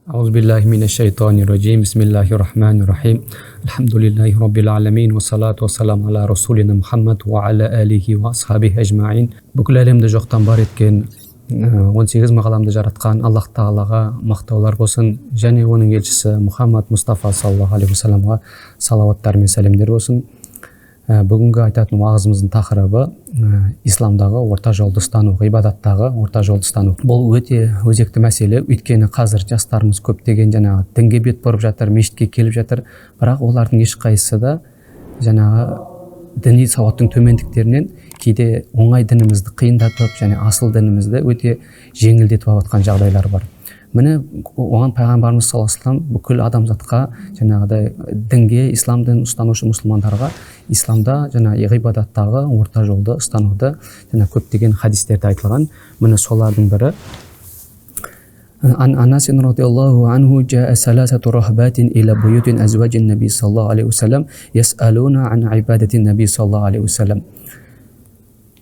أعوذ بالله من الشيطان الرجيم. بسم الله الرحمن الرحيم. الحمد لله رب العالمين والصلاة والسلام على رسولنا محمد وعلى آله وأصحابه أجمعين. Бүкіл әлемді жоқтан бар еткен, 18 мың ғаламды жаратқан Аллах Тағалаға мақтаулар болсын және оның елшісі Мұхаммад Мұстафа саллаллаху алейхи уассаламға салауаттар мен сәлемдер болсын. Бүгінгі айтатын уағызымыздың тақырыбы исламдағы орта жолды ұстану, ғибадаттағы орта жолды ұстану. Бұл өте өзекті мәселе, өйткені қазір жастарымыз көптеген жаңағы дінге бет бұрып жатыр, мешітке келіп жатыр, бірақ олардың ешқайсысы да жаңағы діни сауаттың төмендіктерінен кейде оңай дінімізді қиындатып және асыл дінімізді өте жеңілдетіп алып жатқан жағдайлар бар. Міне, оған пайғамбарымыз саллаллаху алейхи вассалам бүкіл адамзатқа, жаңағыдай дінге, ислам дінін ұстанушы мұсылмандарға исламда жаңа ғибадаттағы орта жолды ұстануды жаңа көптеген хадистерде айтылған. Міне, солардың бірі. عن أنس رضي الله عنه جاء ثلاثة رهبات إلى بيوت أزواج النبي صلى الله عليه وسلم يسألون عن عبادة النبي صلى الله عليه وسلم.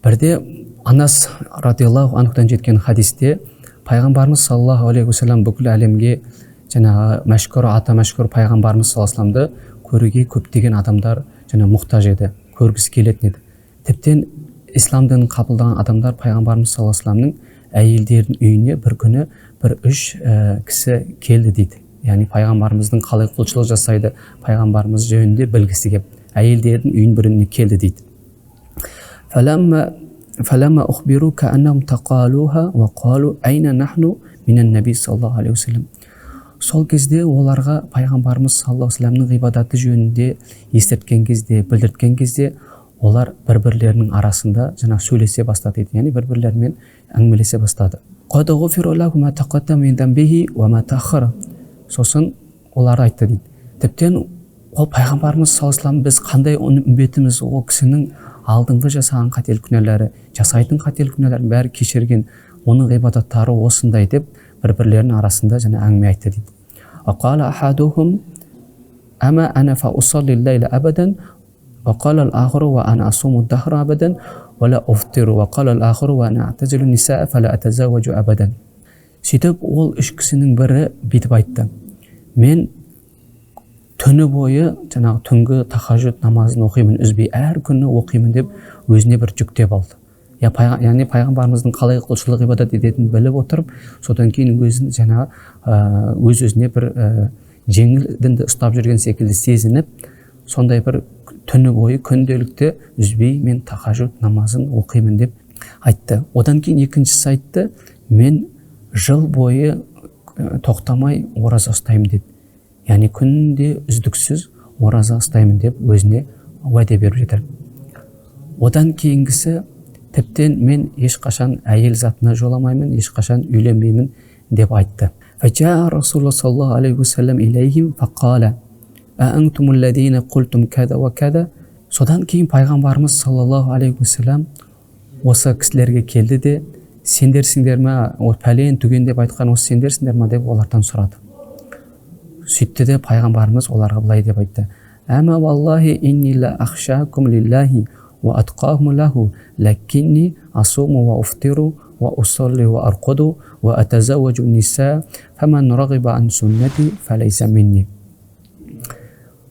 Бірде Анас радиаллаху анхудан жеткен хадисте, пайғамбарымыз саллаллаху алейхи уассалам, бүкіл әлемге жаңағы мәшһүр ата, мәшһүр пайғамбарымыз саллаллаху алейхи вассаламды көруге көптеген адамдар жаңа мұқтаж еді, көргісі келетін еді. Тіптен ислам дінін қабылдаған адамдар пайғамбарымыз саллаллаху алейхи вассаламның әйелдерінің үйіне бір күні бір үш кісі келді дейді. Яғни пайғамбарымыздың қалай құлшылық жасайды, пайғамбарымыз жөнінде білгісі келіп әйелдердің үйінің біріне келді дейді. فلما أخبروا كأنهم تقالوها وقالوا أين نحن من النبي صلى الله عليه وسلم. Сол кезде оларға пайғамбарымыз саллаллаху алейхи вассаламның ғибадаты жөнінде естірткен кезде, білдірткен кезде, олар бір бірлерінің арасында жаңа сөйлесе бастады дейді, яғни бір бірлерімен әңгімелесе бастады. قد غفر له ما تقدم من ذنبه وما تأخر. Сосын олар айтты дейді: тіптен ол пайғамбарымыз саллаллаху алейхи вассалам, біз қандай үмбетіміз, ол кісінің алдыңғы жасаған қателік күнәлары, жасайтын қателік күнәларын бәрі кешірген, оның ғибадаттары осындай деп бір бірлерінің арасында жаңа әңгіме айтты дейді. وقال أحدهم أما أنا فأصلي الليل أبدا وقال الآخر وأنا أصوم الدهر أبدا ولا أفطر وقال الآخر وأنا أعتزل النساء فلا أتزوج أبدا. Сөйтіп ол үш кісінің бірі бүйтіп айтты: мен түні бойы жаңағы түнгі тахажжуд намазын оқимын, үзбей әр күні оқимын деп өзіне бір жүктеп алды. Яғни пайғамбарымыздың қалай құлшылық ғибадат ететінін біліп отырып, содан кейін өзін жаңағы өз өзіне бір жеңіл дінді ұстап жүрген секілді сезініп, сондай бір түні бойы күнделікті үзбей мен тахажжуд намазын оқимын деп айтты. Одан кейін екіншісі айтты: мен жыл бойы тоқтамай ораза ұстаймын деді, яғни күнде үздіксіз ораза ұстаймын деп өзіне уәде беріп жатыр. Одан кейінгісі: тіптен мен ешқашан әйел затына жоламаймын, ешқашан үйленбеймін деп айтты. فجاء رسول الله صلى الله عليه وسلم إليهم فقال أأنتم الذين قلتم كذا وكذا. Содан кейін пайғамбарымыз саллаллаху алейхи уассалам осы кісілерге келді де, сендерсіңдер ма, о пәлен түген деп айтқан осы сендерсіңдер ма деп олардан сұрады. Сөйтті де пайғамбарымыз оларға былай деп айтты: әмә валлахи инни ла ахшакум лиллахи уа атқахум лаху лакинни асуму уа уфтиру уа усалли уа арқуду уа атазавважу ниса фаман рағиба ан суннати фалайса минни.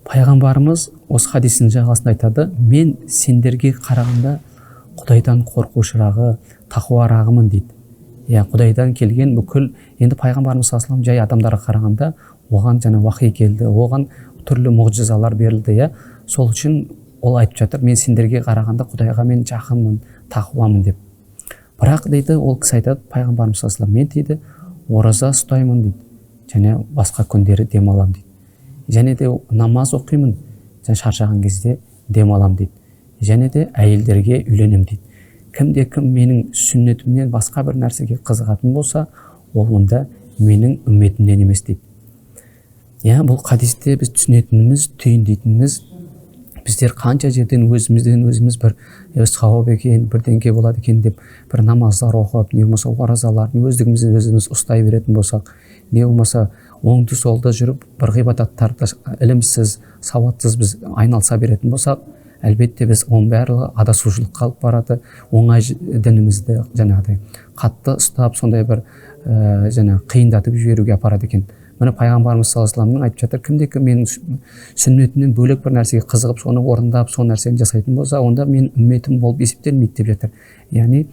Пайғамбарымыз осы хадистің жалғасында айтады: мен сендерге қарағанда құдайдан қорқушырағы, тақуарағымын дейді. Иә, құдайдан келген бүкіл, енді пайғамбарымыз саллаллаху алейхи вассалам жай адамдарға қарағанда оған жаңа уахи келді, оған түрлі мұғжизалар берілді. Иә, сол үшін ол айтып жатыр: мен сендерге қарағанда құдайға мен жақынмын, тақуамын деп. Бірақ дейді, ол кісі айтады, пайғамбарымыз саллаллаху алейхи вассалам, мен дейді ораза ұстаймын дейді және басқа күндері демаламын дейді, және де намаз оқимын және шаршаған кезде демаламын дейді, және де әйелдерге үйленемін дейді. Кімде кім менің сүннетімнен басқа бір нәрсеге қызығатын болса, ол онда менің үмметімнен емес дейді. Иә, бұл хадисте біз түсінетініміз, түйіндейтініміз, біздер қанша жерден өзімізден өзіміз бір сауап екен, бірдеңке болады екен деп бір намаздар оқып, не болмаса оразаларын өздігімізден өзіміз ұстай беретін болсақ, не болмаса оңды солды жүріп бір ғибадаттарды ілімсіз, сауатсыз біз айналыса беретін болсақ, әлбетте біз оның барлығы адасушылыққа алып барады. Оңай дінімізді жаңағыдай қатты ұстап, сондай бір жаңағы қиындатып жіберуге апарады екен. Міне, пайғамбарымыз саллаллаху алейхи вассаламның айтып жатыр: кімде кім менің сүннетімнен бөлек бір нәрсеге қызығып, соны орындап, сол нәрсені жасайтын болса, онда менің үмметім болып есептелмейді деп жатыр. Яғни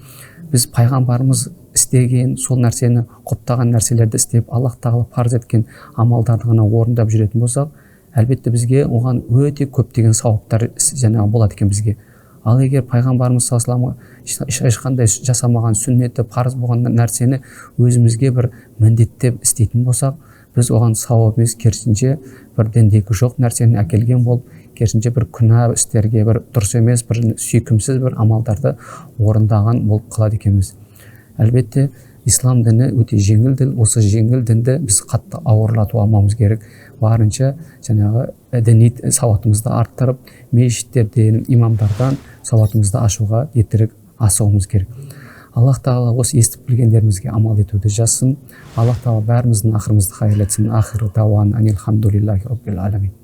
біз пайғамбарымыз істеген сол нәрсені, құптаған нәрселерді істеп, Аллах тағала парыз еткен амалдарды ғана орындап жүретін болсақ, әлбетте, бізге оған өте көптеген сауаптар жаңағы болады екен бізге. Ал егер пайғамбарымыз саллаллаху алейхи вассалам ешқандай жасамаған сүннеті, парыз болған нәрсені өзімізге бір міндеттеп істейтін болсақ, біз оған сауап емес, керісінше бір діндегі жоқ нәрсені әкелген болып, керісінше бір күнә істерге, бір дұрыс емес, бір сүйкімсіз бір амалдарды орындаған болып қалады екенбіз. Әлбетте, ислам діні өте жеңіл дін. Осы жеңіл дінді біз қатты ауырлатып алмауымыз керек. Барынша жаңағы діни сауатымызды арттырып, мешіттерден, имамдардан сауатымызды ашуға ертерек асығуымыз керек. Аллах тағала осы естіп білгендерімізге амал етуді жазсын. Аллах тағала бәріміздің ақырымызды хайырлы етсін. Ахиру дауан анилхамдулиллахи роббил аламин.